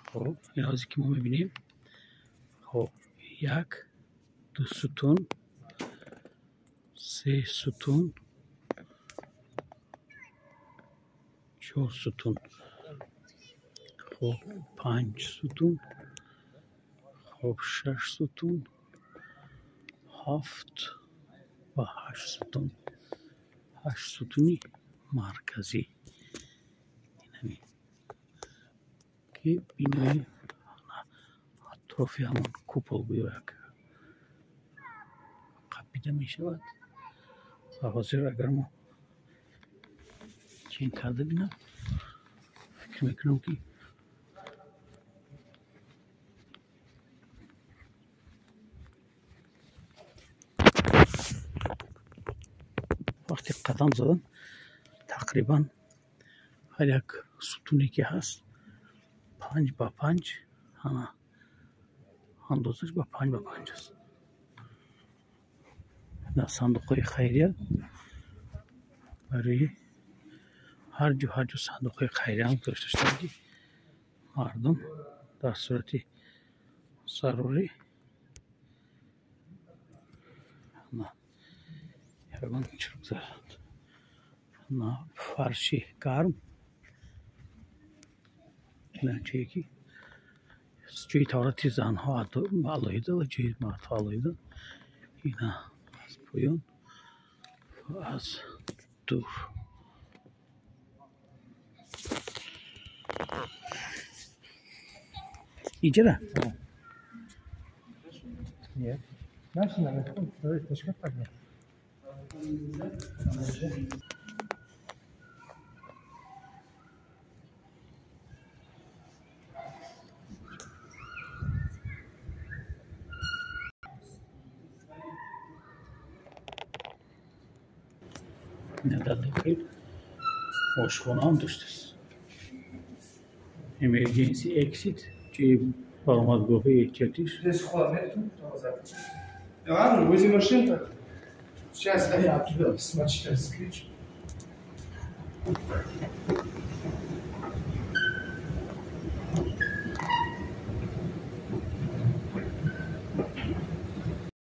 Хоб, ин ҳозе ки мо мебинем, хоб, як, ду сутун, се сутун, чор сутун, хоб, панҷ сутун, хоб, шаш сутун, ҳафт ва ҳашт сутун. Ҳашт сутуни марказӣ, ки бинои атрофи ҳамон купол гӯё як қапида мешавад. Ва ҳозир агар мо чен карда бинам, фикр мекунам, ки вақте қадам задан, тақрибан ҳар як сутуне ки ҳаст, 5 ба 5, ана андозаш ба 5 ба 5 аст. Сандуқҳои хайрия барои ҳар ҷо, ҳар ҷо сандуқҳои хайрияам гузошта шуданд, ки мардум дар сурати зарурӣ ягон чиз гузаранд. Фарши гарм, ҷое ки ҷои таҳорати занҳо алоҳида ва ҷои мардҳо алоҳида. Ина аз поён ва аз дур. Иҷара. Нет. Дальше наверху второй этаж поднять. Дар дохил ошхонаам доштааст. Emergency exit, ҷои баромадгоҳи эҳтиётиш. Здесь вход нет, Ладно, возле машин так. Сейчас я оттуда смочить ключ.